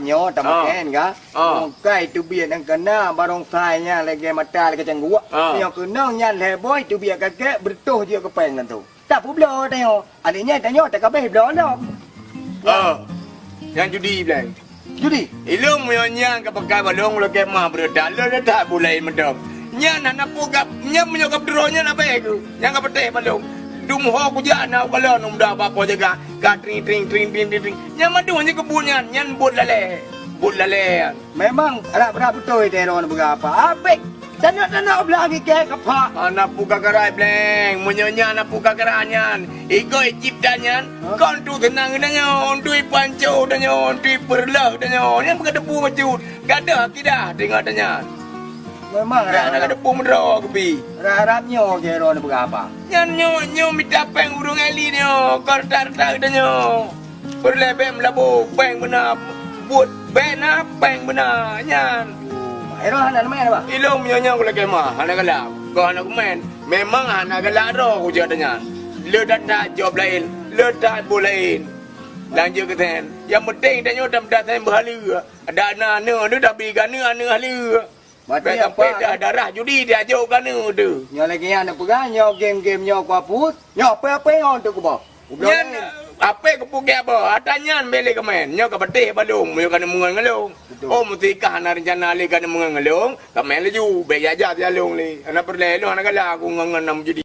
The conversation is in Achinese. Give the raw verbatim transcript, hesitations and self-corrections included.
Nyoe tamaken ka. Ah. Mungkai teubiet nyang keuna barongsai nyan lagèe mata lagèe cangguek. Ah. Nyoe keunong nyan lhèe boh teubiet kakek beureutoh jeuet keu péng nan tu. Tapubloe tanyoe. Aneuk nyan tanyoe takabeh bloe lom. Ah. Nyang judi, Bleng. Judi? Ilôn meunyoe nyan ka pakai balong lagèe mah beureudah, lôn dah that bulai mantong. Nyan hana peue gab, nyan meunyoe gab droe nyan abéh keuh. Nyan ka patéh balong. Dum ho kujak na u kalon, dum dah bak po jaga. Ka tring, tring, tring, tring, tring, tring. Nyan mandum nyan keu buet nyan, nyan buet lalè. Buet lalè nyan. Memang rab-rab beutôi teuh droeneuh peugah apa. Abéh tanak-tanak blah gikée kapak. Hana peue ka keurai, Bleng. Meunyoe nyan hana peue ka keurai nyan. Igoe cipta nyan, hah? Kon tu seunang geutanyoe, untuk ipanco tanyoe, untuk ipeureuloh tanyoe. Nyan bukan teupeu bacut. Gadoh akidah teungoh tanyan. Memang rab-rab. Nyan ka teupeu meudroe keubi. Rab-rab nyoe keu droeneuh peugah apa? Nyan nyoe, nyoe mita péng ureueng eli nyoe, kon rata-rata geutanyoe. Peureulèe bèk meulaboh, péng beuna, buet bèk na, péng beuna, nyan. Akhirnya hana neumè, Abah? Ilôn meunyoe nyan kulakèe mah, hana galak. Goh hana kumèn, memang hana galak droe kujak tanyan. Le that-that job laén, le that boh laén. Lanjut keu sèn. Nyang penting tanyoe tameuda sèn beuhaleue. Adak na aneuk, aneuk tabi keu aneuk, aneuk haleue. Berarti bèk sampai apa dah darah judi tajok keu aneuk teuh. Nyoe lagèe nyan neupeugah, nyoe game-game nyoe kuhapus, nyoe apa-apa nyoe untuk kuboh. Kubloe nyan, lé. Apa kupeuget boh, ata nyan bèk lé kamèn. Nyoe ka patéh balong, meunyoe ka neumeungon ngon lôn. Betul. Oh, meusikah hana reuncana lé ka neumeungon ngon lôn, kamèn laju, bèk jaja sialong lé. Hana peureulèe lôn, hana galak aku ngon, ngon nam judi.